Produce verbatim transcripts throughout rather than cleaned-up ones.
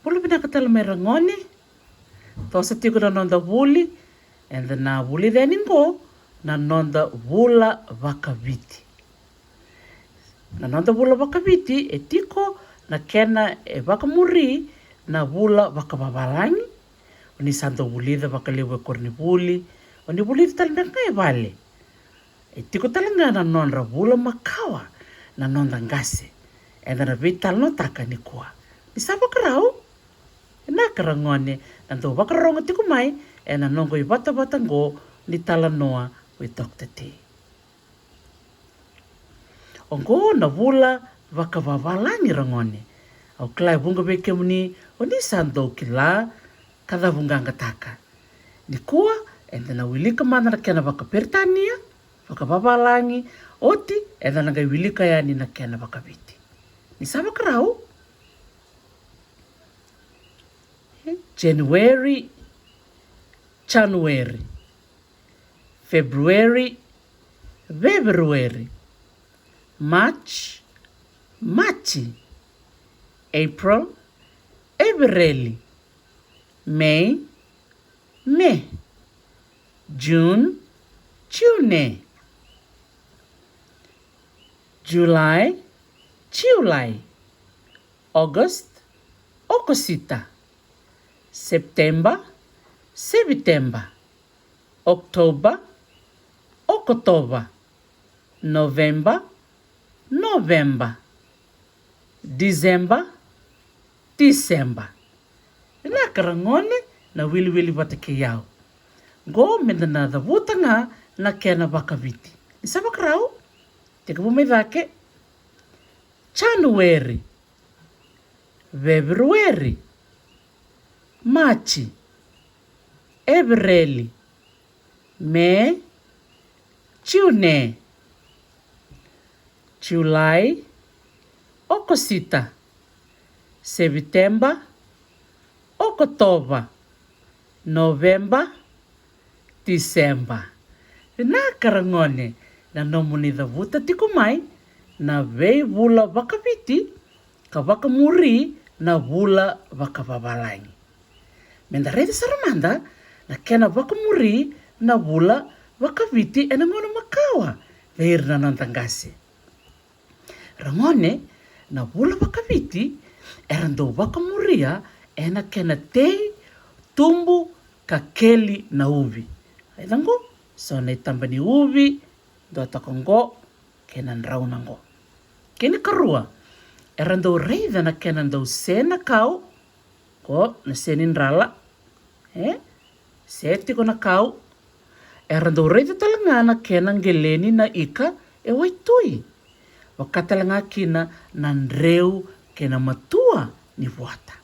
Bula vinaka tale mai ragone. Toso tiko na noda vuli. Eda na vulica yani qo na noda vula vakaviti. Na noda vula vakaviti e tiko na kena e vakamuri na vula vakavavalagi. O ni sa dau vulica vakalevu e koronivuli, o ni vulica tale beka ga e vale. E tiko tale ga na nodra vula makawa na noda qase. Eda na veitalanoataka nikua. Ni sa vakarau? Vinaka ragone, na dau vakarorogo tiko mai ena noqu ivatavata qo ni talanoa with Doctor T. Oqo na vula vakavavalagi ragone. Au kila e vuqa vei kemuni o ni sa dau kila ka cavuqaqataka. Nikua eda na wilika mada na kena vakaperitania, vakavavalagi, oti eda na qai wilika yani na kena vakaviti. Ni sa vakarau? January, January. February, Feverueri. March, Machi. April, Epereli. May, Me. June, June. July, July. August, Okosita. September, Seviteba. October, Okotova. November, November. December, December. Vinaka ragone na wiliwili vata kei au. Qo meda na cavuta ga na kena vakaviti. Ni sa vakarau? Tekivu mai cake. January, Feverueri, Machi, Epereli, Me, June, Julai, Okosita, Seviteba, Okotova, Noveba, Tiseba. Vinaka ragone na nomuni cavuta tiko mai na veivula vakaviti ka vakamuri na vula vakavavalagi. Meda raica sara mada na kena vakamuri na vula vakaviti ena gauna makawa vei ira na noda qase. Ragone, na vula vakaviti era dau vakamuria ena kena tei, tubu ka keli na uvi. Raica qo, so na itaba ni uvi, dua toka qo, kei na drauna qo. Kena ikarua, era dau raica na kena dau se na kau, qo na se ni drala, e? Se tiko na kau. Era dau raica tale ga na kena qeleni na ika e waitui. Vaka tale ga kina na dreu kei na matua ni vuata.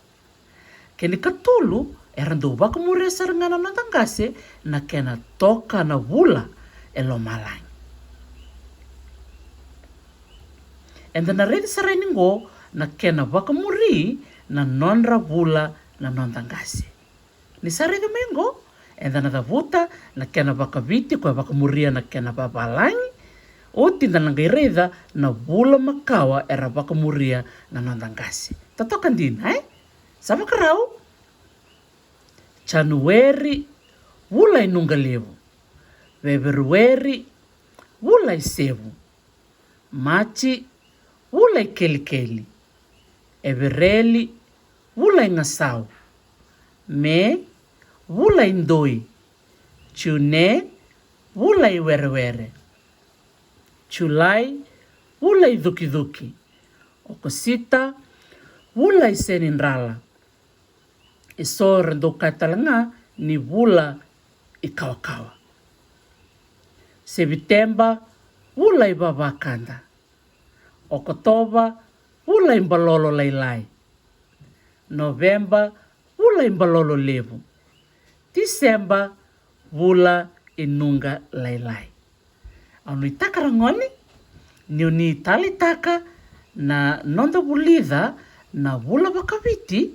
Kena ikatolu, era dau vakamuria sara ga na noda qase na kena toka na vula e lomalagi. Eda na raica sara yani qo na kena vakamuri na nodra vula na noda qase. Ni sa raica mai qo, eda na cavuta na kena vakaviti ko e vakamuria na kena vavalagi. Oti da na qai raica na vula makawa era vakamuria na noda qase. Totoka dina, e? Sa vakarau? Janueri, vula i Nuqalevu. Feperueri, vula i Sevu. Machi, vula i Kelikeli. Epereli, vula i Gasau. Me, vula i Doi. June, vula i Werewere. Julai, vula i Cukicuki. Okosita, vula i Senidrala. E so era dau kaya tale ga ni vula i Kawakawa. Seviteba, vula i Vavakada. Okotova, vula i Balolo Lailai. Noveba, vula i Balolo Levu. Tiseba, vula i Nuqa Lailai. Au nuitaka ragone ni o ni taleitaka na noda vulica na vula vakaviti.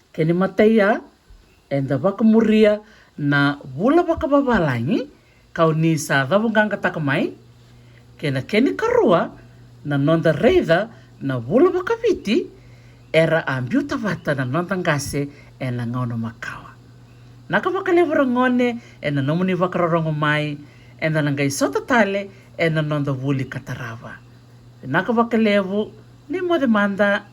Kena imatai ya, eda vakamuria na vula vakavavalagi, ka o ni sa cavuqaqataka mai. Kei na kena ikarua, na noda raica na vula vakaviti, era a biuta vata na noda qase ena gauna makawa. Naka vakalevu ragone ena nomuni vakarorogo mai, eda na qai sota tale ena noda vuli ka tarava. Vinaka vakalevu, ni moce mada.